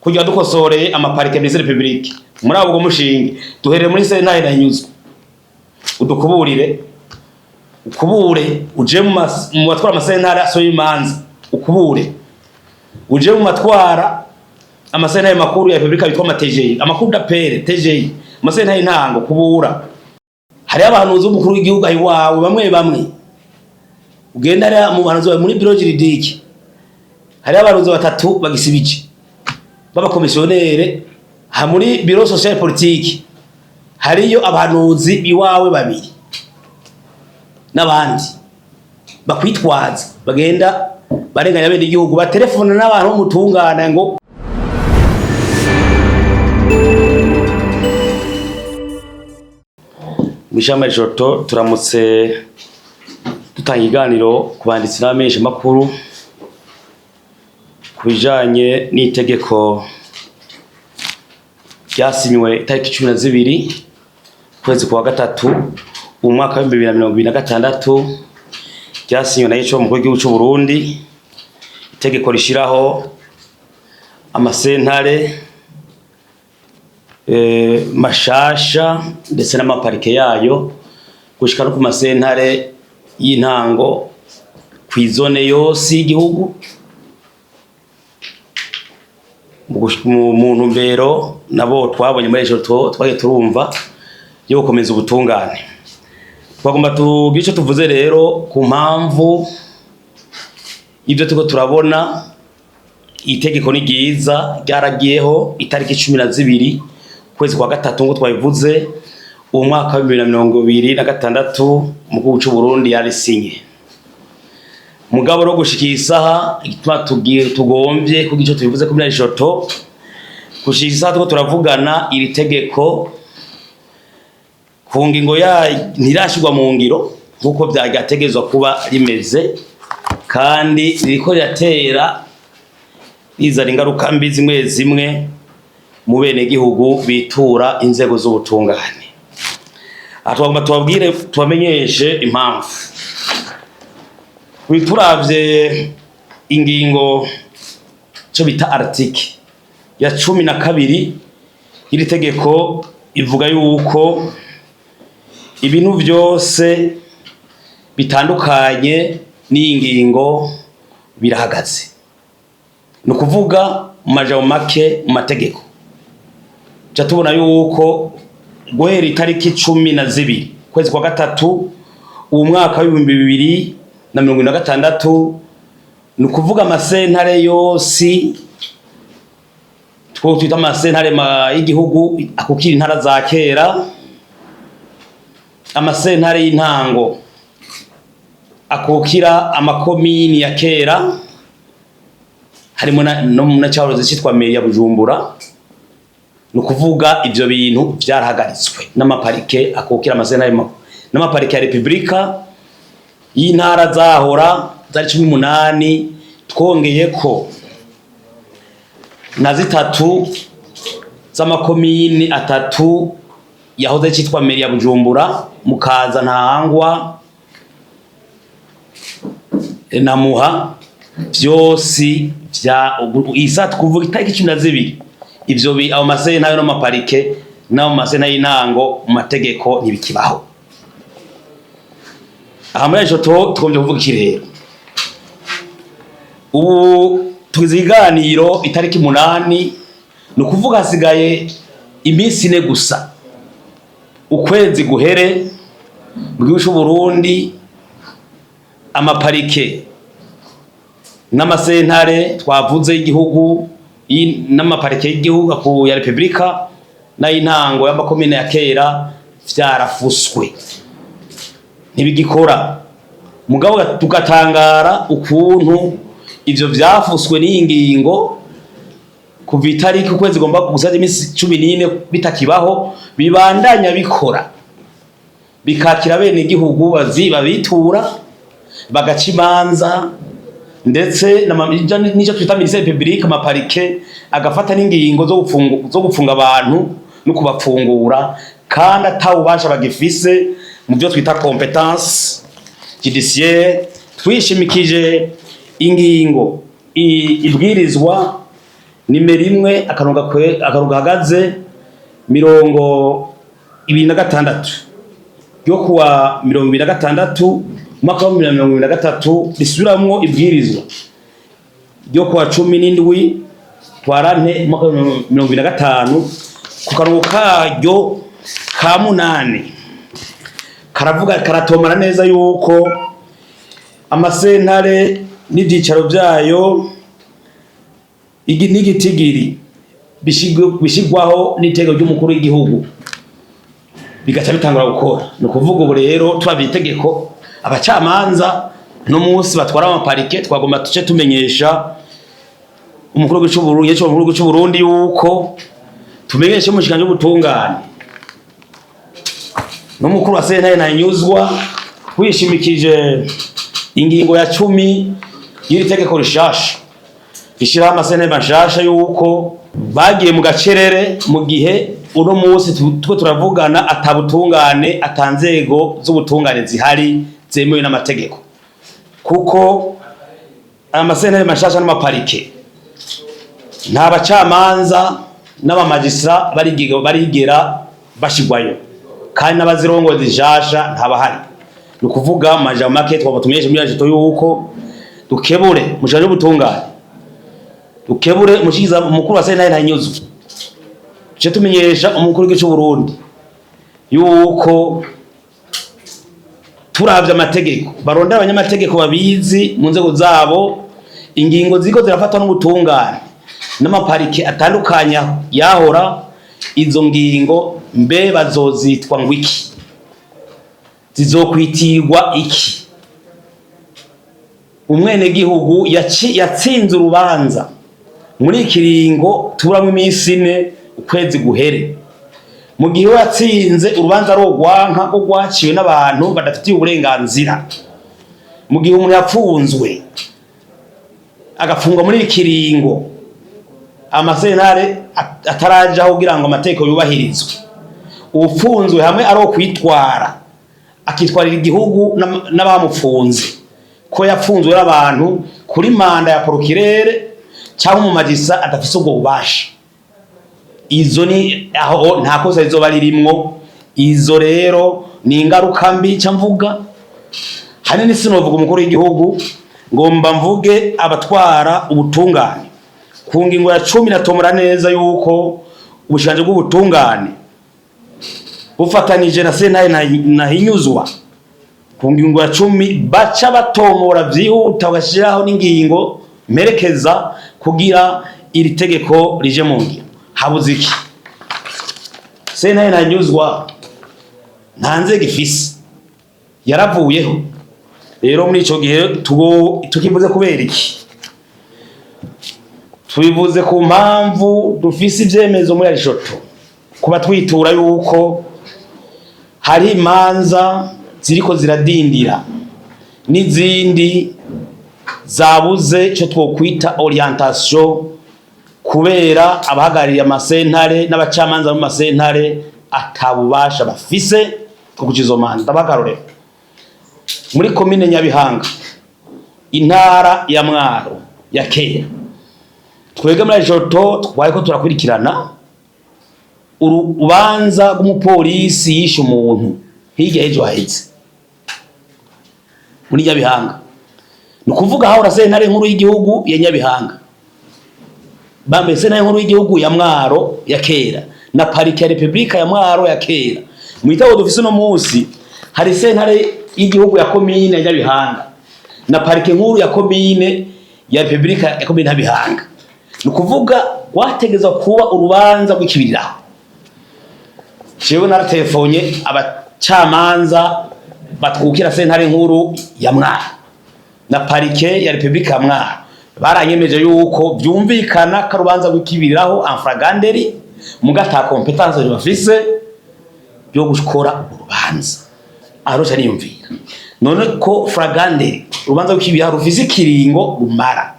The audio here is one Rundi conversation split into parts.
Kugira dukosoreye amaparike ministère public muri abo mushinge, duhereye muri sentare Ntahinyuzwa, udukuburire, ukubure, uje mu batwara amasentare asohoye imanza, ukubure, uje mu matwara amasentare makuru ya Republika bitwa ama TGI, ama cours d'appel, TGI, amasentare y'intango, kubura. Hariho abahanuzi b'umukuru w'igihugu aho iwawe bamwe bamwe, ugenda hariya mu bahanuzi bawe muri bureau juridique, hariho abahanuzi batatu bagisibije b'abakomisiyonere. Ha muri bureau social politique hariyo abahanuzi iwawe babiri n'abandi bakwitwaza, bagenda barenganya bene igihugu, baterefona n'abantu b'umutungane ngo. Mw'ishamba Joto, turamutse dutanga ikiganiro ku banditsi n'abamenyesha makuru ku bijanye n'itegeko ryasinywe itariki 12 ukwezi kwa gatatu umwaka wa 2026, ryasinywe na Yico mukuru w'igihugu c'u Burundi, itegeko rishiraho amasentare mashasha ndetse n'amaparike yayo, gushika no ku masentare y'intango kw'izone yose y'igihugu, mu ntumbero nabo twabonye muri ejo twagiye turumva yo gukomeza ubutungane. Twagomba tugire ico tuvuze rero ku mpamvu ibyo turiko turabona. Itegeko ni ryiza, ryaragiyeho itariki 12 ukwezi kwa gatatu ngo twabivuze uwo mwaka wa 2026, umukuru w'u Burundi yarisinye. Mugabo no gushika isaha, igituma tugombye kugira ico tubivuze kuri Joto, gushika isaha turiko turavugana, iri tegeko ku ngingo ya ntirashirwa mu ngiro nkuko vyagategerezwa kuba rimeze, kandi ririko riratera rizana ingaruka mbi zimwe zimwe mu benegihugu bitura inzego z'ubutungane. Aha twagomba tubabwire, tubamenyeshe impamvu. Turavye ingingo cyo bita article ya 12 y'iri tegeko, ivuga yuko ibintu vyose bitandukanye n'iyi ngingo birahagaze. Ni ukuvuga mu majambo make, mu mategeko ca tubona yuko guhera itariki 12 kwezi kwa gatatu uwu mwaka wa 2026, ni ukuvuga amasentare yose two twita amasentare y'igihugu akukira intara za kera, amasentare y'intango akukira amakomini ya kera, harimo no na cahoze citwa mairie ya Bujumbura, ni ukuvuga ivyo bintu vyarahagaritswe, n'amaparike akukira amasentare n'amaparike ya Republika y'intara zahora zari 18, twongeyeko na zitatu z'amakomini atatu yahoze citwa mairie ya Bujumbura, Mukaza, Ntahangwa na Muha, vyose vya isa kuvuga itariki 12, ivyo ayo masentare n'amaparike n'ayo masentare y'intango mu mategeko ntibikibaho. Aha muri ejo tugombye kuvuga iki rero? Ubu tugize ikiganiro itariki 8, ni ukuvuga hasigaye iminsi 4 gusa ukwezi guhere mu gihugu c'u Burundi. Amaparike n'amasentare twavuze y'igihugu n'amaparike y'igihugu ku ya Republika n'ay'intango y'amakomine ya kera vyarafuswe, ntibigikora. Mugabo tugatangara ukuntu ivyo vyafuswe n'iyi ngingo kuva itariki ukwezi gomba gusaza iminsi 14 bitakibaho, bibandanya bikora, bikakira bene igihugu bazi babitura, bagaca imanza, ndetse n'icyo twita ministère public, amaparike agafata n'ingingo zo gufunga abantu no kubapfungura, kandi atawubasha bagifise mu byo twita compétence judiciaire, twishimikije ingingo ibwirizwa Nimero 1 akarongo gahagaze 26 ryo kuwa 26 umwaka wa 2023, risubiramwo ibwirizwa ryo kuwa 17 Ntwarante umwaka wa 2025, ku karongo karyo ka 8 karavuga, karatomara neza yuko amasentare n'ivyicaro vyayo n'igitigiri bishigwaho n'iteko ry'umukuru w'igihugu, bigaca bitangura gukora. Ni ukuvuga ubu rero turavye itegeko, abacamanza no munsi batwara amaparike, twagomba tuce tumenyesha umukuru w'igihugu c'Uburundi, umukuru w'igihugu c'Uburundi, yuko tumenyeshe umushikiranganji w'ubutungane n'umukuru wa sentare Ntahinyuzwa, twishimikije ingingo ya 10 y'iri tegeko rishasha rishiraho amasentare mashasha, yuko bagiye mu gacerere mu gihe uno munsi tuko turavugana atabutungane, ata nzego z'ubutungane zihari zemewe n'amategeko, kuko amasentare mashasha n'amaparike nta bacamanza n'abamagistrat barigera bashigwayo, kandi n'abazirongozi nshasha ntabahari. Ni ukuvuga mu majambo make, twaba tumenyeshe muri yacu yuko dukebure mushanje ubutungane, dukebure umushikiza umukuru wa sentare Ntahinyuzwa, tuce tumenyesha umukuru w'igihugu c'u Burundi yuko turavye amategeko, barondera abanyamategeko babizi mu nzego zabo, ingingo ziriko zirafatwa n'ubutungane n'amaparike atandukanye yahora, izo ngingo mbe bazozitwa ngo iki? Zizokwitirwa iki? Umwenegihugu yatsinze urubanza muri kiringo tuburamwo iminsi 4 ukwezi guhere, mu gihe we yatsinze urubanza ari urwanka ko rwaciwe n'abantu badafitiye uburenganzira, mu gihe umuntu yapfunzwe agafungwa muri kiringo amasentare atarajaho kugira ngo amategeko yubahirizwe, uwupfunzwe hamwe ari kwitwara akitwarira igihugu n'abamufunze ko yapfunzwe n'abantu kuri manda ya procureur cyangwa mu magistrat adafise ubwo bubasha, izo ni aho nta kosa rizoba ririmwo. Izo rero ni ingaruka mbi. Ca mvuga hanini, sinovuga umukuru w'igihugu, ngomba mvuge abatwara ubutungane. Ku ngingo ya 10 natomora neza yuko ubushikiranganji bw'ubutungane bufatanije na sentare Ntahinyuzwa, ku ngingo ya 10 baca batomora vyihuta, bagashiraho n'ingingo mperekeza kugira iri tegeko rije mu ngiro. Habuze iki? Sentare Ntahinyuzwa nta nzego ifise, yaravuyeho. Rero muri ico gihe tukivuze kubera iki? Tubivuze ku mpamvu dufise ivyemezo muri Arishoto kuba twitura yuko hari imanza ziriko ziradindira n'izindi zabuze ico twokwita orientation, kubera abahagarariye amasentare n'abacamanza mu masentare atabubasha bafise bwo guca izo manza. Ndabaha muri komine Nyabihanga, intara ya Mwaro ya kera. Twebwe muri Joto twariko turakurikirana urubanza rw'umupolisi yishe umuntu hirya y'ejo haheze muri Nyabihanga. Ni ukuvuga hahora sentare nkuru y'igihugu ya Nyabihanga, bambaye sentare nkuru y'igihugu ya Mwaro ya kera na parike ya Repubulika ya Mwaro ya kera. Mu gitabo dufise uno munsi hari sentare y'igihugu ya komine ya Nyabihanga na parike nkuru ya komine ya Repubulika ya komine Nyabihanga. Ni ukuvuga rwategezwa kuba urubanza rw'ikibiriraho. Jewe naratelefone abacamanza batwukira sentare nkuru ya Mwaro na parike ya Repubulika ya Mwaro, baranyemeje yuko vyumvikana ko urubanza rw'ikibiriraho en flagrant délit, muga ata compétence bafise yo gukora urubanza. Arosha niyumvira none ko flagrant délit, urubanza rw'ikibiriraho, rufise ikiringo rumara,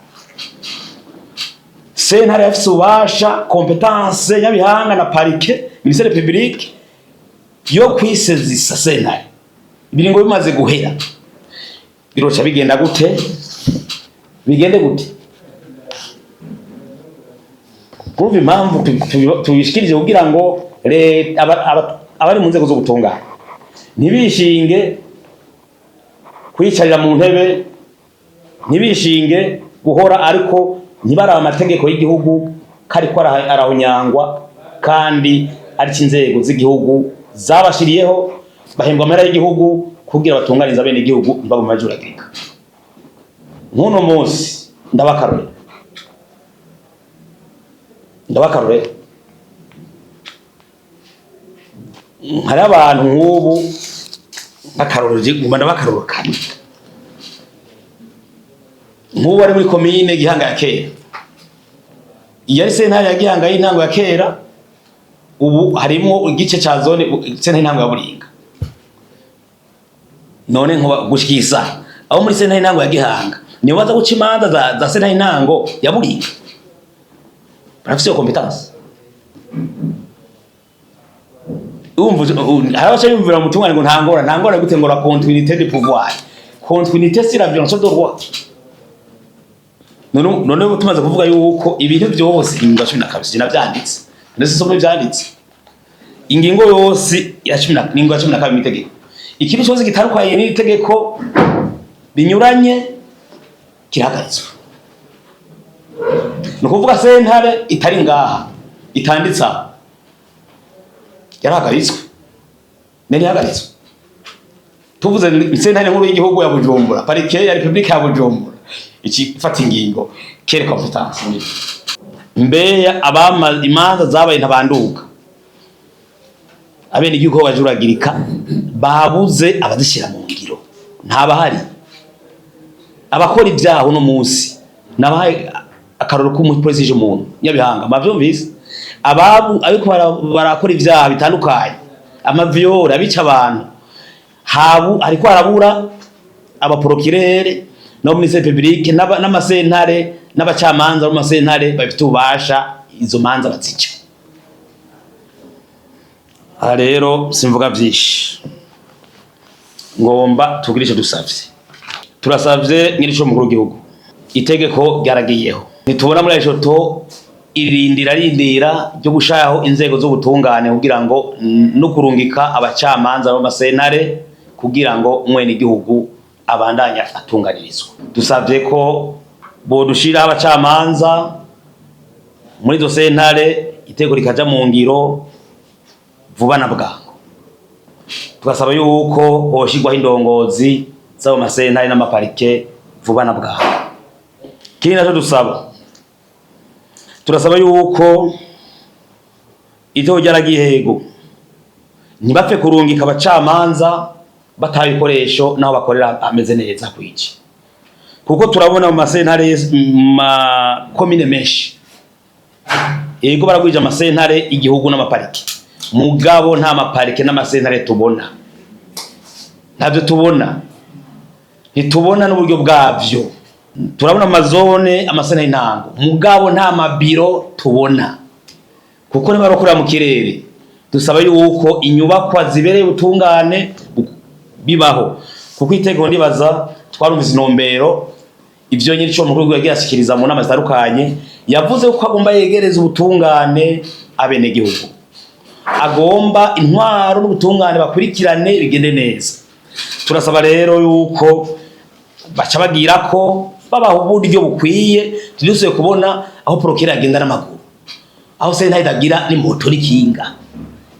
sentare yafise ububasha, compétence Nyabihanga na parike, ministère public, yo kwisezisa sentare ibiringo bimaze guhera, biroca bigenda gute? Bigende gute? Urumva impamvu tubishikirije kugira ngo leta, abari mu nzego zo gutungana ntibishinge kwicarira mu ntebe, ntibishinge guhora, ariko ntibaraba amategeko y'igihugu ko ariko arahonyangwa, kandi ari inzego z'igihugu zabashiriyeho, bahembwa amahera y'igihugu kugira batunganize abene igihugu, ntibagume bajuragirika. Nk'uno munsi ndabakarorera hari abantu nk'ubu nk'akarorero, nguma ndabakarorero kamwe. Nk'ubu ari muri komine Gihanga ya kera, iyo ari sentare ya Gihanga y'intango ya kera, ubu harimwo igice ca zone sentare y'intango ya Buringa. None nkuba gushikisa aho muri sentare y'intango ya Gihanga nibo baza guca imanza za sentare y'intango ya Buringa, barafise iyo compétence? Urumva, hari abaca biyumvira mu mutungane ngo nta ngorane. Nta ngorane gute? Ngo la continuité de pouvoir, continuité c'est la violation de droit. None tumaze kuvuga yuko ibintu byose, ingingo ya 12, sinavyanditse ndetse soma ivyanditse, ingingo yose ya cumi na ingingo ya 12 mw'itegeko, ikintu cyose gitandukanye n'iri tegeko binyuranye kirahagaritswe. Ni ukuvuga sentare itari ngaha, itanditse aha, yarahagaritswe. Nari ihagaritswe, tuvuze sentare nkuru y'igihugu ya Bujumbura, parquet ya République ya Bujumbura, iki ifata ingingo, quelle compétence? Mbeya abama imanza zabaye ntabanduka, abene igihugu bajuragirika, babuze abazishyira mu ngiro, ntabahari. Abakora ibyaha uno munsi, nabahaye akaroro k'umupolisi ije umuntu Nyabihanga, mwavyumvise? Ababu ariko barakora ibyaha bitandukanye, ama viols, abica abantu, habu ariko harabura aba procureurs no ministère public n'amasentare n'abacamanza bo mu masentare bafite ububasha izo manza bazica. Aha rero simvuga vyinshi, ngomba tugire ico dusavye. Turasavye nyirico mukuru w'igihugu, itegeko ryaragiyeho, ntitubona muri ejoto irindira rindira ryo gushaho inzego z'ubutungane kugira ngo no kurungika abacamanza b'amasentare kugira ngo umwene igihugu abandanye atunganirizwa. Dusavye ko bodushiraho abacamanza muri izo sentare, itegeko rikaja mu ngiro vuba na bwangu. Tugasaba yuko hoshirwaho indongozi z'ayo masentare n'ama parquets vuba na bwangu. Ikindi naco dusaba, turasaba yuko itegeko ryaragihego, ntibapfe kurungika abacamanza bataha ibikoresho n'aho bakorera ameze neza kwiki, kuko turabona mu masentare, mu makomine menshi, yego baragwije amasentare igihugu n'ama parquets, mugabo nta ma parquets n'amasentare tubona, ntabyo tubona, ntitubona n'uburyo bwabyo. Turabona ama zones, amasentare y'intango, mugabo nta mabiro tubona, kuko niba bakorera mu kirere. Dusaba yuko inyubakwa zibereye ubutungane bibaho, kuko itegeko ndibaza twarumvise intumbero, ivyo nyiri cyo mukuru yagiye ashikiriza mu nama zitandukanye. Yavuze ko agomba yegereza ubutungane abenegihugu, agomba intwaro n'ubutungane bakurikirane bigende neza. Turasaba rero yuko baca bagira ko babaha uburyo bukwiye, tudusuye kubona aho procureur agenda n'amaguru, aho sentare itagira n'imoto n'ikinga,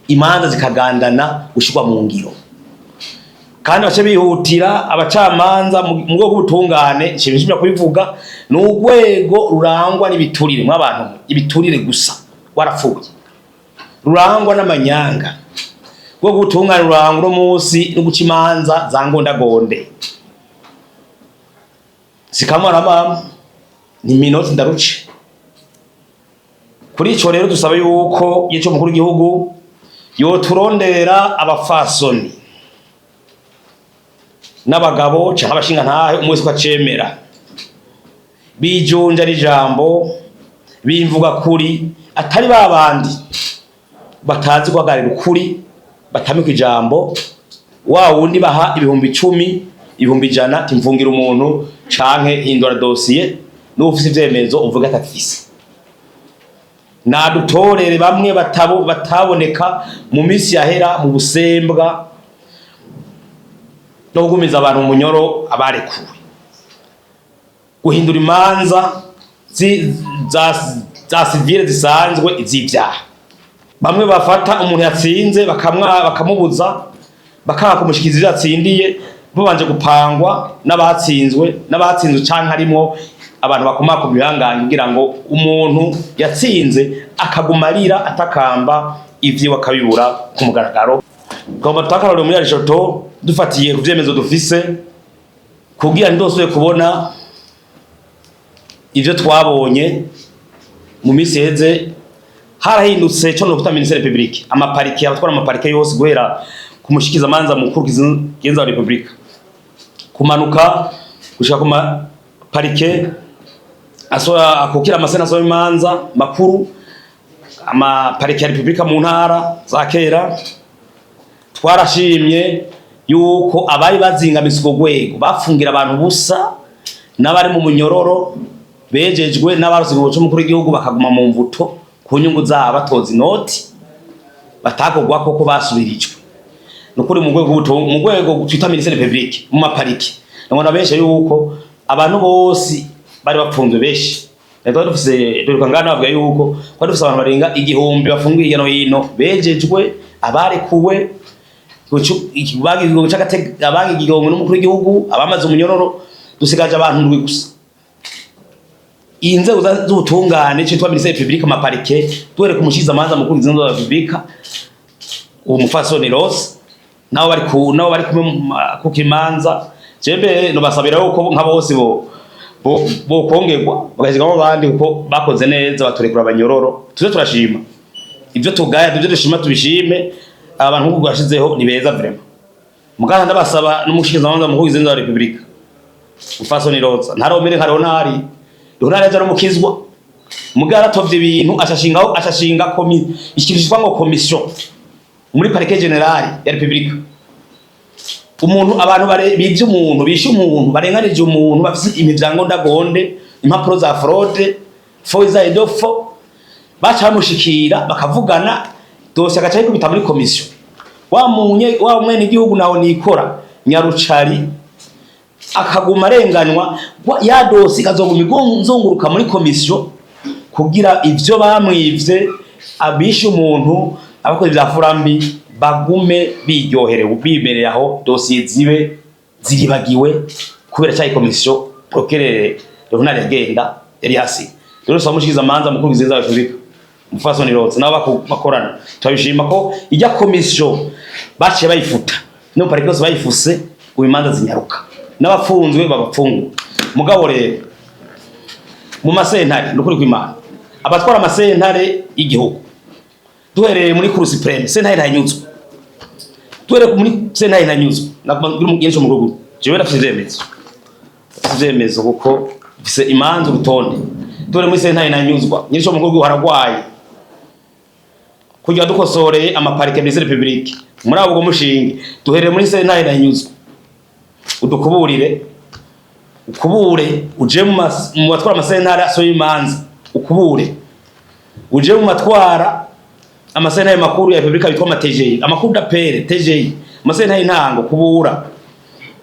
imanza zikagandana gushirwa mu ngiro. Kandi bace bihutira abacamanza mu rwego rw'ubutungane. Nshimishije kubivuga, ni urwego rurangwa n'ibiturire mw'abantu, ibiturire gusa, warapfuye, rurangwa n'amanyanga. Rwego rw'ubutungane rurangwa uno munsi no guca imanza za ngondagonde, sikamara mama ni minoti ndaruce. Kuri ico rero dusaba yuko ico mukuru w'igihugu yoturondera abafasoni n'abagabo canke abashinga ntahe, umwe wese uko acemera, bijunja n'ijambo, bimvuga kuri, atari babandi batazi guhagararira ukuri, batamika ijambo, wa wundi baha 10,000, 100,000, timfungira umuntu canke hindura dosiye, n'uba ufise ivyemezo uvuga atafise. Nadutorere bamwe bataboneka mu minsi yahera mu busembwa no kugumiza abantu mu munyoro abarekuwe, guhindura imanza za civile zisanzwe iz'ivyaha. Bamwe bafata umuntu yatsinze bakamubuza, bakanga kumushikiza ivyo yatsindiye, babanje gupangwa n'abatsinzwe canke harimwo abantu bakomaka mu bihangange, kugira ngo umuntu yatsinze akaguma arira atakamba, ivyiwe akabibura ku mugaragaro. Tugomba tutakarore muri Arijoto dufatiye ku vyemezo dufise, kugira ntidosubire kubona ivyo twabonye mu minsi iheze. Harahindutse co nokwita ministère public, amaparike, abatwara amaparike yose, guhera ku mushikizamanza mukuru kigenza wa Republika kumanuka gushika ku maparike asoya akukira amasena asoma imanza makuru, amaparike ya Republika mu ntara za kera. Twarashimye yuko abari bazingamitse urwo rwego, bafungira abantu busa n'abari mu munyororo bejejwe n'abarose umuco mukuru w'igihugu, bakaguma mu mvuto ku nyungu zabo, batoza inoti batakogwa koko basubirijwe. Nukuri mu rwego twita ministère public, mu mapariki, ndabona benshi yuko abantu bose bari bapfunzwe benshi. Twari dufise, duheruka ngana bavuga yuko twari dufise abantu barenga 1000 bafungiye hirya no hino, bejejwe, abarekuwe, abagize igihombo n'umukuru w'igihugu, abamaze umunyororo. Dusigaje abantu ndwi gusa. Inzego z'ubutungane citwa ministère public, amaparike, duhere ku mushikizamanza mukuru w'inzego za Republika, uwo mufasoni Rose, nabo bari kumwe ku kimanza. Jembe no basabira yuko nka bose bo kongerwa, bagashigamo abandi, kuko bakoze neza, baturekura abanyororo. Tuze turashima ivyo tugaya, ivyo dushima tubishime. Abantu nk'uko bashizeho ni beza vraiment. Muganda ndabasaba n'umushikizamanza mukuru w'inzego za Republika, mufasoni Roza, ntaromere nka Leonari. Leonari aja n'umukizwa, mugara aratovye ibintu, ashashingaho, ashashinga ikintu citwa ngo commission muri parquet général ya Republika. Umuntu, abantu bare bivye umuntu, bishe umuntu, barenganije umuntu, bafise imivyango ndagonde, impapuro za fraude, faux usage de faux, baca bamushikira bakavugana, dosiye agaca yikubita muri commission. Wa munye wa mwene igihugu naho nikora nyarucari akaguma arenganywa, ya dosiye ikazoguma izunguruka muri commission, kugira ivyo bamwivye, abishe umuntu, abakoze vya furambi bagume biryoherewe, bimereye aho, dosiye zibe ziribagiwe kubera cya commission procureur Leonard yagenda yari hasi. Rero saba mushikiza manza mukuru w'inzego za Republika, mufasoni Rose, nabo bakorana, turabishima ko ijya commission baciye bayifuta, no parike yose bayifuse, ubu imanza zinyaruka n'abafunzwe babapfungura. Mugabo rero mu masentare, nukuri kw'Imana, abatwara amasentare y'igihugu, duhereye muri Cour suprême, sentare ntanyuzwa, duhereye muri sentare ntanyuzwa nakugira mu rugo. Jewe ndafise ivyemezo, ndafise ivyemezo kuko mfise imanza urutonde. Duhereye muri sentare ntanyuzwa, nyinshi mu rugo haragwaye. Kugira dukosoreye amaparike ministère public muri abo mushinge, duhereye muri sentare ntanyuzwa, udukuburire, ukubure, uje mu batwara amasentare asohoye imanza, ukubure, uje mu matwara amasentare makuru ya Republika bitwa ama TGI, ama cours d'appel, TGI, amasentare y'intango, kubura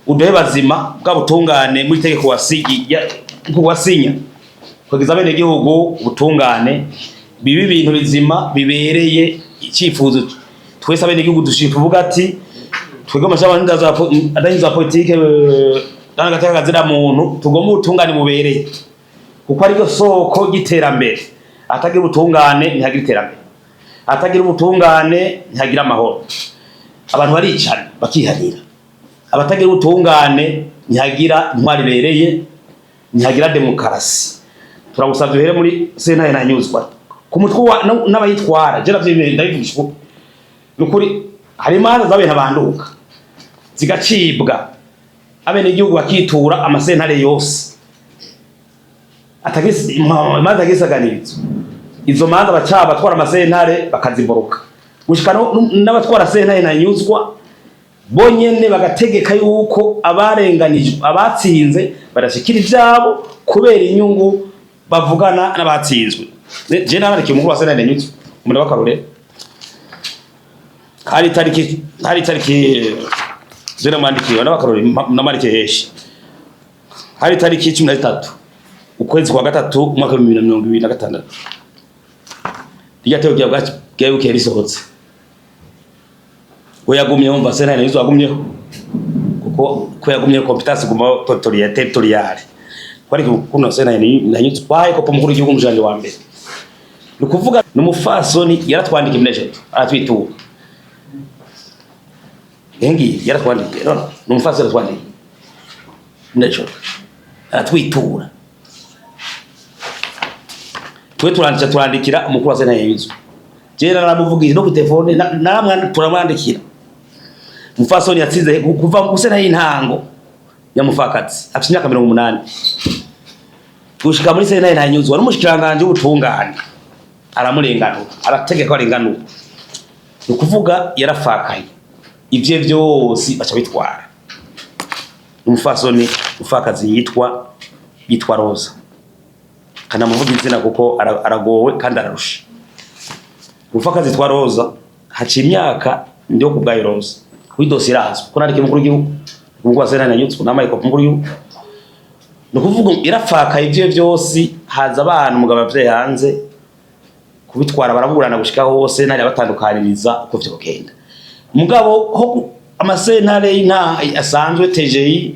uduhe bazima bwa butungane muri tegeko wasinya kugeza bene gihugu ubutungane, bibi ibintu bizima bibereye icyifuzo twese abene gihugu dushika tuvuga ati twebwe amashami adahinza politike n'agateka kazira muntu, tugomba ubutungane bubereye, kuko ariryo soko ry'iterambere. Atagira ubutungane ntihagira iterambere, atagira ubutungane ntihagira amahoro, abantu baricana bakiharira. Abatagira ubutungane ntihagira intwari ibereye, ntihagira demokarasi. Turagusavye uhere muri sentare ntanyuzwa ku mutwe n'abayitwara. Je navyo ndabivugisha ukuri, nukuri hari imanza z'abantu banduka zigacibwa, abenegihugu bakitura amasentare yose, imanza atagisaganirizo. Izo manza baca abatwara amasentare bakaziboroka, gushika n'abatwara sentare ntanyuzwa bonyene bagategeka yuko abarenganijwe, abatsinze, badashikira ivyabo kubera inyungu bavugana n'abatsinzwe. Je narandikiye umukuru wa sentare Ntahinyuzwa, umuntu w'akarorero. Hari itariki je namwandikiye n'abakarorero, namwandikiye heshi? Hari itariki 13 ukwezi kwa gatatu umwaka wa 2026, irya tegeko rya bwabuke risohotse. We yagumyeho, mva sentare Ntahinyuzwa yagumyeho, kuko ko yagumyeho compétence guma territoriale. Kwari kuno sentare Ntahinyuzwa twahaye kopo mukuru w'igihugu, umujanje wa mbere, ni ukuvuga ni umufasoni, yaratwandikiye muri eshatu aratwitura. Engi yaratwandikiye, none ni umufasoni yaratwandikiye muri eshatu aratwitura. Twe turandika, turandikira umukuru wa sentare Ntahinyuzwa. Je naramuvugiye no ku telefone, turamwandikira. Umufasoni yatsinze kuva mu sentare y'intango ya mufakazi, afite imyaka 80, gushika muri sentare Ntahinyuzwa, n'umushikiranganje w'ubutungane aramurenganura, arategeka ko arenganura. Ni ukuvuga yarafakaye, ivye vyose baca bitwara. Umufasoni umufakazi yitwa Rosa, kanamuvuga izina kuko aragowe kandi ararusha. Umufakazi yitwa Rosa, haciye imyaka ndiyo kubwayo Rosa kuri dosiye irazwi ko nandike mukuru w'igihugu, umukuru wa sentare Ntahinyuzwa, namaye kopi mukuru w'igihugu. Ni ukuvuga irafakaye ivyo vyose, haza abana, umugabo avye hanze kubitwara, baraburana gushika hose ntari abatandukaniriza uko vyogenda. Mugabo ho amasentare y'inta asanzwe TGI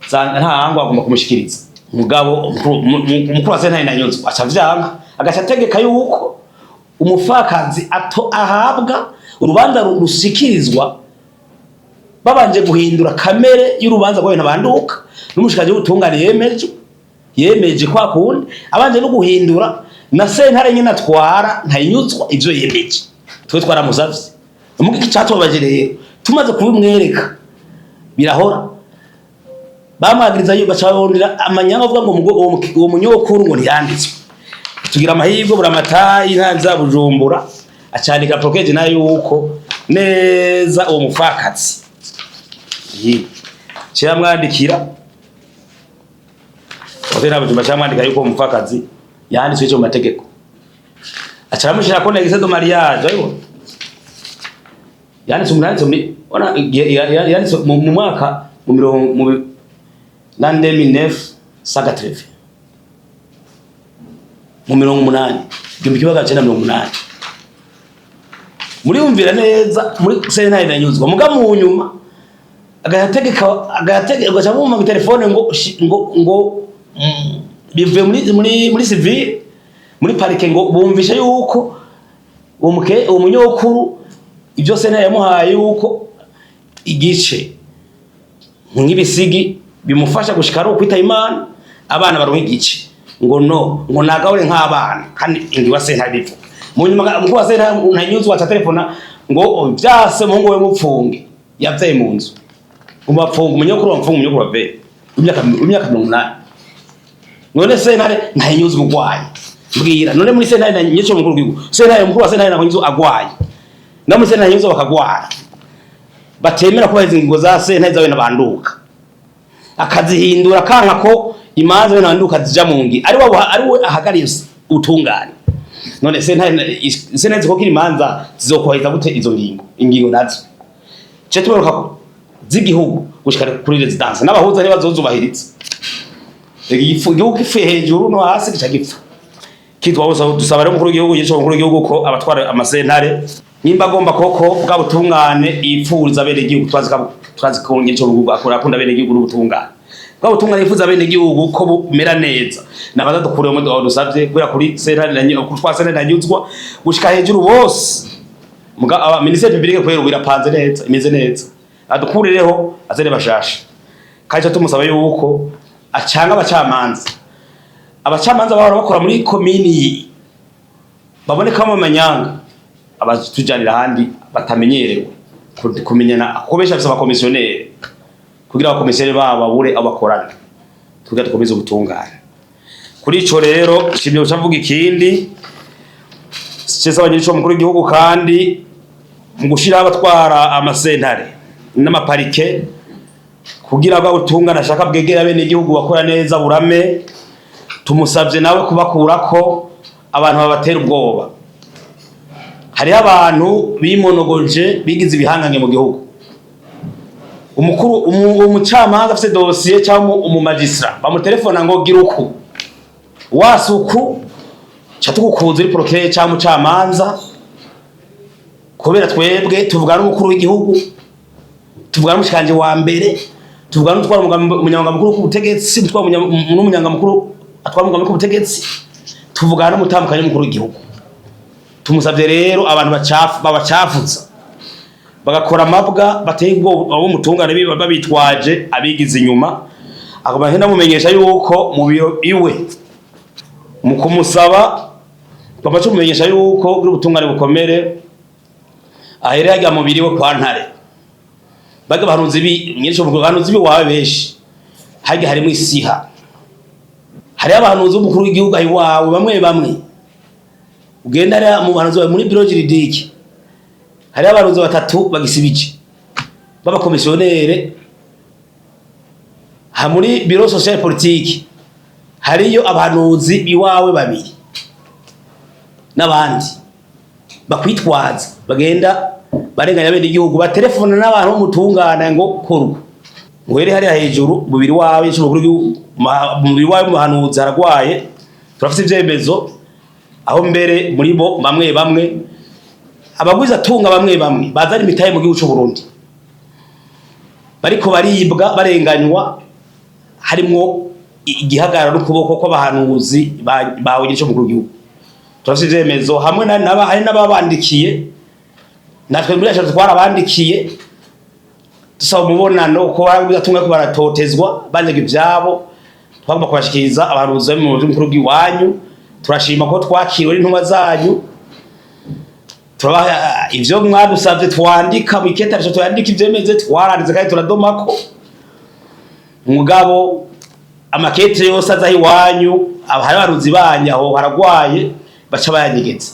ntahangwa agomba kumushikiriza. Mugabo umukuru wa sentare Ntahinyuzwa aca vyanga, agaca ategeka yuko umufakazi ato ahabwa urubanza rushikirizwa babanje guhindura kamere y'urubanza rwayo ntabanduka, n'umushikaji w'ubutungane yemeje kwa kundi abanje no guhindura na sentare nyene atwara Ntahinyuzwa ivyo yemeje. Twe twaramusavye umuga. Iki catubabaje rero, tumaze kubimwereka birahora, bamwagiriza baca amanyanga avuga ngo uwo munyokuru ngo ntiyanditswe. Tugira amahirwe, buramatayi ntanza Bujumbura acandika prokeje nayo yuko neza uwo mupfakazi cyamwandikira hoteli Bujumbura, cyamwandika yuko uwo mupfakazi yanditswe icyo mu mategeko, aca aramushira ko extrait de mariage ayo yanditse umuntu yanditse muri ona yanditse mu mwaka mu mirongo mu l'an 1980, mu 80, 1980. Muriyumvira neza muri sentare Ntahinyuzwa. Muga mu nyuma agategeka agategeka ugaca mumva mu telefone ngo ngo bivuye muri civil, muri parquet, ngo bumvishe yuko uwo munyokuru ibyo sentare yamuhaye, yuko igice nk'ibisigi bimufasha gushika ari ukwita Imana, abana baronka igice, ngo no ngo nagabure nk'abana, kandi ingiwa sentare bivuga. Mu nyuma umukuru wa sentare Ntahinyuzwa aca telefona ngo vyase umuhungu we mupfunge yavyaye mu nzu, umapfunga umunyokuru, wamfunga umunyokuru wa imyaka 80. None sentare Ntahinyuzwa ugwaye, mbwira none muri sentare Ntahinyuzwa, mukuru w'igihugu, sentare, umukuru wa sentare Ntahinyuzwa agwaye, no muri sentare Ntahinyuzwa bakagwara, batemera kubahiriza ingingo za sentare zawe nabanduka, akazihindura kanka ko imanza we nabanduka zija mu ngi, ari we ahagariye utungane. None sentare zikokira imanza zizokubahiriza gute izo ngingo? Ingingo nazo ce tuberuka z'igihugu gushika kuri résidence n'abahuza ntibazozubahiriza. Igihugu gipfuye hejuru no hasi gica gipfa kitwa hose. Dusaba rero umukuru w'igihugu, yica umukuru w'igihugu, ko abatwara amasentare, nimba agomba koko bwa butungane yipfuza bene igihugu, twazi ko nyico rugo akora akunda bene igihugu n'ubutungane, bwa butungane yifuza bene igihugu ko bumera neza, nabaza dukure mu dusavye kubera kuri sentare na kuri twa sentare Ntahinyuzwa gushika hejuru bose. Muga aba ministère public kwera ubu irapanze neza, imeze neza, adukurireho azere bashasha. Kandi tumusaba yuko acanga abacamanza bahora bakora muri komini babonekamo amanyanga, abatujanira ahandi batamenyerewe kumenyana, kuko benshi bafise abakomisiyoneri, kugira abakomisiyoneri babo babure abo bakorana, kugira dukomeze ubutungane. Kuri ico rero nshimye guca mvuga ikindi cese abanyico mukuru w'igihugu, kandi mu gushiraho abatwara amasentare n'amaparike, kugira bwa butungane ashaka bwegera bene igihugu bakora neza burame, tumusavye nawe kubakurako. Abantu babatera ubwoba. Hariho abantu bimonogoje, bigize ibihangange mu gihugu. Umukuru, umucamanza afise dosiye cyangwa umu magistrat, bamutelefona ngo gira uku wasuku ca tugukuza uri procureur cyangwa umucamanza, kubera twebwe tuvugana n'umukuru w'igihugu, tuvugana n'umushikanje wa mbere, tuvugana n'utwara umunyamabanga mukuru w'ubutegetsi, utwara n'umunyamabanga mukuru atwara umugambi w'ubutegetsi, tuvugana n'umutambukanyi w'umukuru w'igihugu. Tumusavye rero, abantu bacafu babacafuza, bagakora amabwa bateye ubwoba abo mutungane, babitwaje abigize inyuma. Agomba ndamumenyesha yuko mu biro iwe, mu kumusaba twamaze kumumenyesha yuko kuri ubutungane bukomere, ahere hajya mubiri we kwa Ntare. Baga bahanuzi bi nyinshi, bahanuzi bi wawe benshi hajya harimo isiha. Hariho abahanuzi b'umukuru w'igihugu aho iwawe bamwe bamwe. Ugenda hariya mu bahanuzi bawe muri bureau juridique, hariho abahanuzi batatu bagisibije b'abakomisiyonere. Ha muri bureau social politique hariyo abahanuzi iwawe babiri n'abandi bakwitwaza, bagenda barenganya bene igihugu, batelefona n'abantu b'umutungane ngo korwa ngwere hariya hejuru mubiri wawe y'umukuru w'igihugu, mubiri wawe mu bahanuzi haragwaye. Turafite ivyemezo aho mbere muri bo bamwe bamwe, abagwiza tunga bamwe bamwe bazana imitahe mu gihugu c'u Burundi, bariko baribwa, barenganywa, harimwo igihagararo n'ukuboko kw'abahanuzi bawe igice mukuru w'igihugu. Turafite ivyemezo hamwe hari n'ababandikiye. Natwe muri yacu twarabandikiye dusaba umubonano, ko baragwiza tunga ko baratotezwa, banyaga ivyabo. Twagomba kubashikiriza abahanuzi mu mukuru w'iwanyu. Turashima ko twakiriwe n'intumwa zanyu, turabaha ivyo mwadusavye, twandika mu iketarisho, twandika ivyemeze, twaranditse kandi turadomako. Mugabo amakete yose aza iwanyu, hari abahanuzi banyu aho haragwaye, baca bayanyegeza.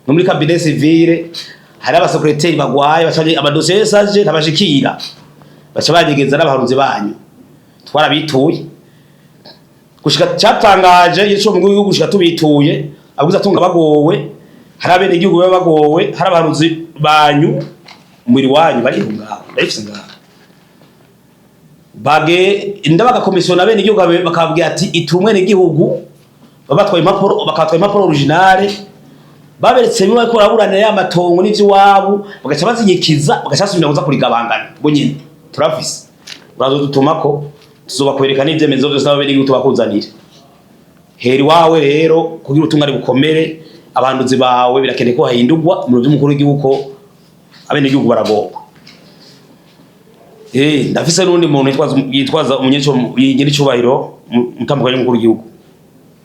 No muri cabinet civile hari abasekreteri bagwaye, baca amadosiye yose aje ntabashikira, baca banyegeza. N'abahanuzi banyu twarabituye gushika cyatangaje ico mu gihugu, gushika tubituye abuza tunga bagowe, hari abene igihugu baba bagowe, hari abahanuzi banyu umubiri wanyu bari ngaho, ndabifise ngaho, bage ndabagakomisiyo bene igihugu bakababwira ati itumwe n'igihugu, babatwaye impapuro, bakabatwaye impapuro originale, baberetse bimwe bariko baraburanira ya matongo n'ivy'iwabo, bagaca bazinyikiza, bagaca basubira kuza kurigabangana bo nyene. Turafise, urazodutumako, tuzobakwereka n'ivyemezo vyose n'abene igihugu tubakuzanire. Hera iwawe rero kugira ubutungane bukomere. Abanduzi bawe birakeneye ko hahindurwa mu biro vy'umukuru w'igihugu, ko abenegihugu baragorwa. Ndafise n'undi muntu yitwaza umunyecubahiro, mutandukanye n'umukuru w'igihugu,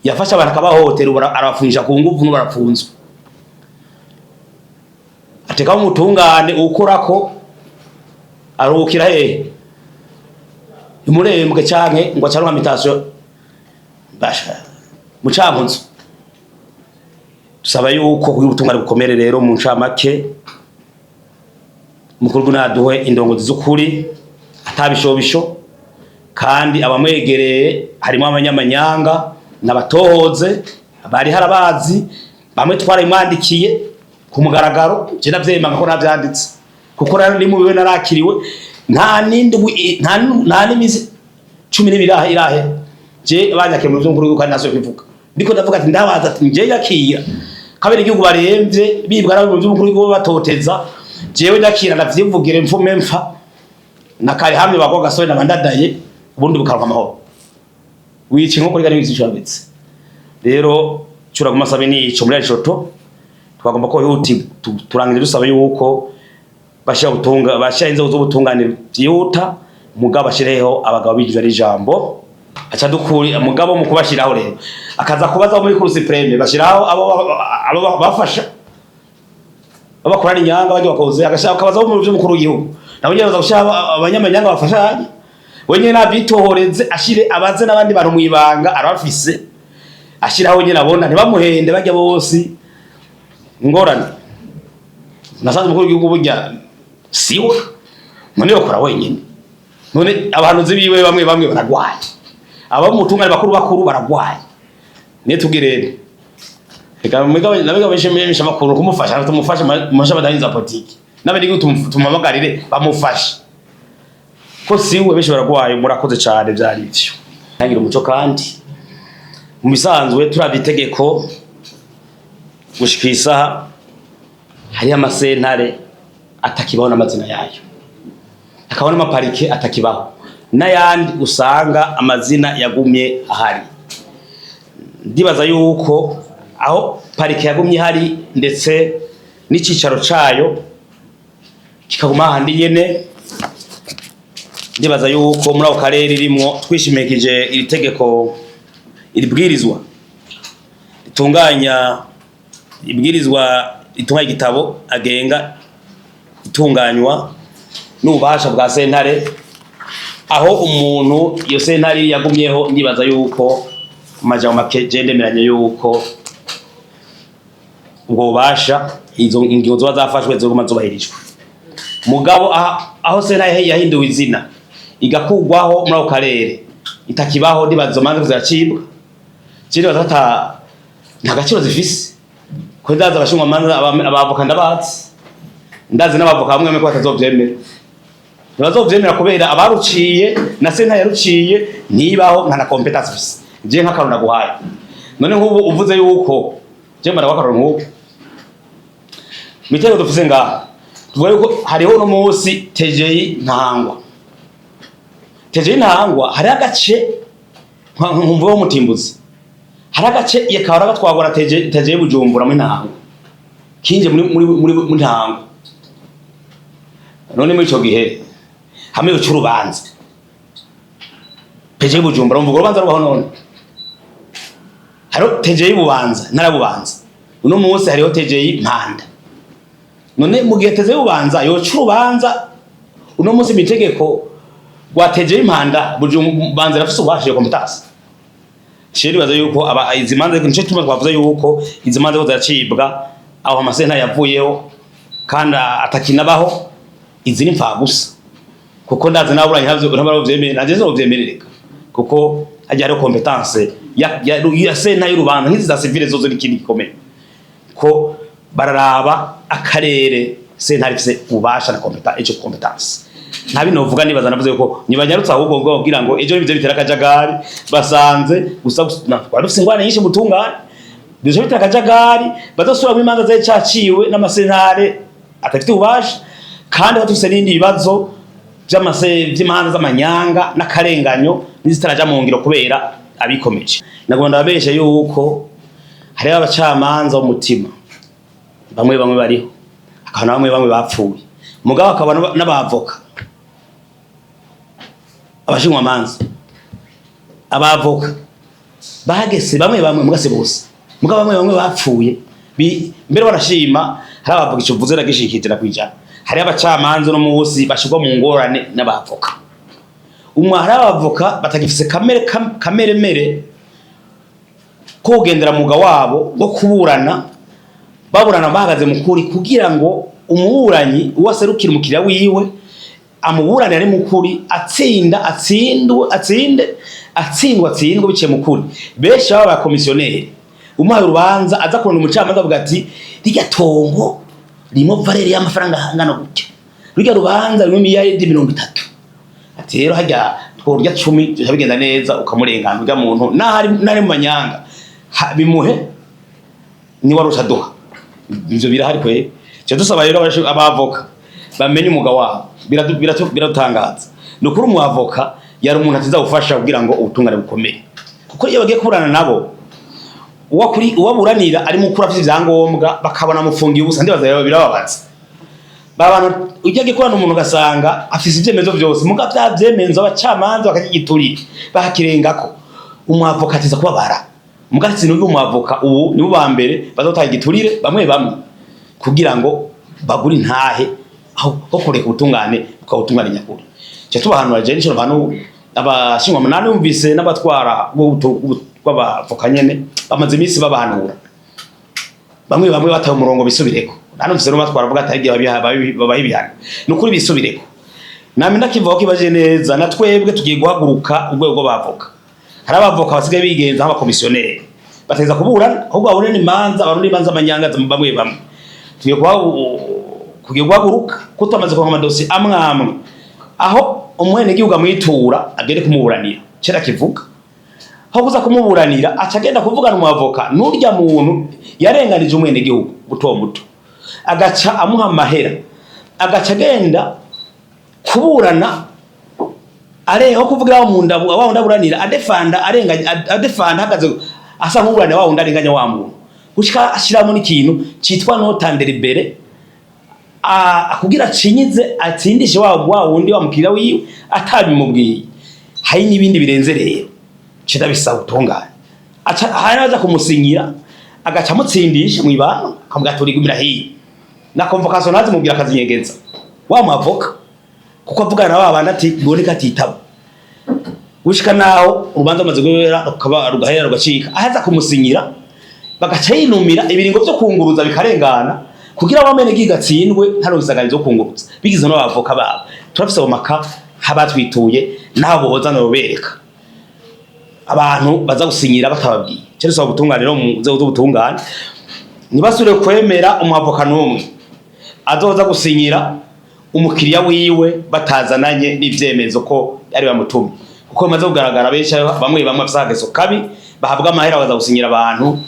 yafashe abantu akabahohotera, ubu arabafungisha ku nguvu, n'ubu barapfunzwe. Atekaho umutungane ukorako aruhukira hehe? Imurembwe canke ngo acaronka mutation basha mucankuzo. Dusaba yuko kugira ubutungane bukomere rero, mu ncamake, umukuru naduhe indongozi z'ukuri, atabishobisho, kandi abamwegereye harimo abanyamanyanga n'abatohoze bari harabazi. Bamwe twarabimwandikiye ku mugaragaro, je navyemanga ko navyanditse, kuko rero ndi mubiwe narakiriwe nta n'indwi, nta n'imisi 12 irahe irahe je banyakiriye mu vy'umukuru, kandi naso kubivuga. Ndiko ndavuga ati ndabaza ati nje yakira kabiri igihugu baremvye, bibwa nabo mu vy'umukuru w'igihugu batoteza, jewe ndakira ndavyivugire, mfume mfa na kare hamwe bagwa gasore nabandadaye, ubundi bukaronka amahoro. Wica inkoko reka n'ibizi cabetse. Rero curaguma sabe nico muri Shoto twagomba ko yuti turangiza dusaba yuko bashira butunga, bashira inzego z'ubutungane byihuta, mugabo bashireho abagabo bijwe ari ijambo aca dukuri. Mugabo mu kubashiraho rero akaza kubaza muri Cour suprême, bashiraho abo bafasha babakorana inyanga bajya bakoze, agashaka kabaza mu by'umukuru w'igihugu, nabo nyene baza gushira abanyamanyanga bafashanye. Wenyene navyitohoreze, ashire abaze n'abandi bantu mwibanga arabafise, ashiraho nyene abona, ntibamuhende bajya bose. Ingorane nasanze umukuru w'igihugu burya siwe none yokora wenyene. None abahanuzi biwe bamwe bamwe baragwaye, abo mu mutungane bakuru bakuru baragwaye, niyo tubwire. Reka nabega bishimisha makuru kumufasha, tumufashe mu mashami za politiki n'abandi, tumuhamagarire bamufashe ko siwe, benshi baragwaye. Murakoze cyane, byari ivyo ntangira umuco. Kandi mu bisanzwe turavye itegeko gushika isaha, hariho amasentare atakibaho n'amazina yayo, hakaba n'amaparike atakibaho n'ayandi usanga amazina yagumye ahari. Ndibaza yuko aho parike yagumye ihari, ndetse n'icicaro cayo kikaguma hahandi nyene, ndibaza yuko muri ako karere irimwo, twishimikije iri tegeko, iri bwirizwa ritunganya, ibwirizwa ritunganya igitabo agenga itunganywa n'ububasha bwa sentare, aho umuntu iyo sentare yagumyeho, ndibaza yuko mu majambo make je ndemeranya yuko ubwo bubasha, izo ingingo zoba zafashwe zoguma zubahirijwe. Mugabo aho sentare yahinduwe izina igakurwaho muri ako karere itakibaho, ndibaza izo manza ziracibwa. Je ndibaza ata nta gaciro zifise, ko ndazi abashingwamanza, abavoka ndabazi, ndazi n'abavoka bamwe bamwe ko batazovyemera, ntibazovyemera kubera abaruciye na sentare yaruciye ntibaho, nta na compétence ifise. Je nk'akarorero naguhaye, none nk'ubu uvuze yuko je mbara w'akarorero, nk'ubu mitego dufise ngaha, tuvuga yuko hariho uno munsi TGI Ntahangwa. TGI Ntahangwa hariho agace nkumva w'umutimbuzi, hari agace yakahora gatwagwa na TGI Bujumbura muri Ntahangwa, kinje muri Ntahangwa. None muri ico gihe hamwe yoca urubanza TGI Bujumbura, umvuga urubanza rubaho? None hariho TGI Bubanza, ntara Bubanza, uno munsi hariho TGI Mpanda. None mu gihe TGI Bubanza yoca urubanza uno munsi mu itegeko rwa TGI Mpanda, Bubanza irafise ububasha, iyo compétence? Ciye nibaza yuko aba izi manza, nico tuma twavuze yuko izi manza ko ziracibwa aho amasentare yavuyeho kandi atakinabaho, izi ni gusa, kuko ndazi n'ababuranyi ntavyo ntabwo nanje nzovyemerereka, kuko hajya hariho compétence ya sentare y'urubanza nk'izi za civile zozo n'ikindi gikomeye ko bararaba akarere sentare ifise ububasha na compétence, ico compétence nta bino vuga. Nibaza navuze yuko nibanyarutse ahubwo ngo kugira ngo ejo nibyo bitera akajagari basanze gusa twari dufise ingorane nyinshi mu butungane, bizo bitera akajagari bazosubira mu imanza zari caciwe n'amasentare atafite ububasha, kandi dufise n'ibindi bibazo vy'imanza z'amanyanga n'akarenganyo n'izitaraja mu ngiro kubera abikomeje. Nagomba ndababesha yuko hariho abacamanza b'umutima bamwe bamwe bariho, hakaba na bamwe bamwe bapfuye, mugabo hakaba n'abavoka, abashinwamanza, abavoka bagese bamwe bamwe, mugase bose, mugabo bamwe bamwe bapfuye. Mbere barashima hari abavoka, ico uvuze nagishikije kwijana. Hari abacamanza no munsi bashirwa mu ngorane n'abavoka umwe, hari abavoka batagifise kamere kamere mere ko kugendera mwuga wabo wo kuburana, baburana bahagaze mu kuri, kugira ngo umuburanyi uwo aserukira umukiriya wiwe amuburanira ari mu kuri, atsinda atsindwe, atsinde, atsindwa atsindwe, biciye mu kuri. Benshi baba abakomisiyoneri, umuhaye urubanza aza kubona umucamanza avuga ati: "Rirya tongo ririmo valeur y'amafaranga angana gutya, rurya rubanza rurimo miliyaridi 30." Ati: "Rero harya tworya 10 bica bigenda neza." Ukamurengana urya muntu nahari mu manyanga, bimuhe ni warusha duha. Ivyo birahari kwe. Cyo dusaba rero abavoka bamenye umwuga wabo. Biradutangaza ni ukuri, umwavoka yari umuntu atiza gufasha kugira ngo ubutungane bukomere, kuko iyo bagiye kuburana nabo, uwa kuri uwaburanira ari mu kuri afite ivyangombwa, bakabona amufungiye ubusa, ndibaza rero birababaza. Babantu ujya gukorana umuntu ugasanga afise ivyemezo vyose, muga vya vyemezo abacamanza bakagigiturira bakakirengako, umwavoka atiza kubabara. Muga sinumva umwavoka ubu nibo ba mbere bazotanga igiturire bamwe bamwe kugira ngo bagure intahe, aho ho kureka ubutungane bukabutungane nyakuri. Cyo tubahanura, je nico bantu abashingwa munani yumvise n'abatwara bw'abavoka nyene bamaze iminsi babahanura bamwe bamwe bataye umurongo, bisubireko. Nanumvise n'abatwara avuga ati babaha ibihano, ni ukuri bisubireko. Nami ndakivuga ko ibaje neza, na twebwe tugiye guhaguruka urwego rw'abavoka. Hari abavoka basigaye bigenza nk'abakomisiyoneri. Bateza kuburana, ahubwo babone imanza, abarundi imanza amanyanga bamwe bamwe. Tugiye kuba kugiye guhaguruka ko tumaze kuronka amadosiye amwe amwe aho umwenegihugu amwitura agende kumuburanira. Kera kivuga aho kuza kumuburanira, aca agenda kuvugana umwavoka n'urya muntu yarenganije umwenegihugu muto muto, agaca amuha amahera, agaca agenda kuburana areho kuvugira wa munda wa wundi aburanira, adefanda arenganya, adefanda hagaze asa nk'uburanira wa wundi arenganya wa muntu, gushika ashiramo n'ikintu citwa note en délibéré kugira acinyize atsindishe wa wundi wa mukiriya wiwe atabimubwiye. Hari n'ibindi birenze rero cida bisaba utungane. Aca hari aza kumusinyira, agaca amutsindisha mw'ibanga, akamubwira ati: "Urigumira hiya." Na convocation ntazimubwira, akazinyegeza wa mwavoka, kuko avugana na wa bandi ati biboneka atitaba, gushika naho urubanza rumaze guhera, rukaba rugahera, rugacika, ahaza kumusinyira bagaca yinumira, ibiringo vyo kunguruza bikarengana, kugira wamene gigatsindwe ntaronke zo kunguruza, bigizwe n'abavoka babo. Turafise abo maka habatwituye n'abo boza nobereka abantu baza gusinyira batababwiye. Cyo dusaba ubutungane rero mu nzego z'ubutungane, ntibasubire kwemera umwavoka n'umwe azoza gusinyira umukiriya wiwe batazananye n'ivyemezo ko ari bamutumye, kuko bimaze kugaragara benshi, bamwe bamwe bafise akageso kabi, bahabwa amahera bakaza gusinyira abantu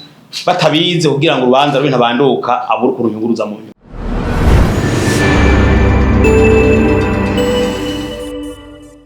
batabizi, kugira ngo urubanza rube ntabanduka, abure ukuntu yunguruza mu nyuma.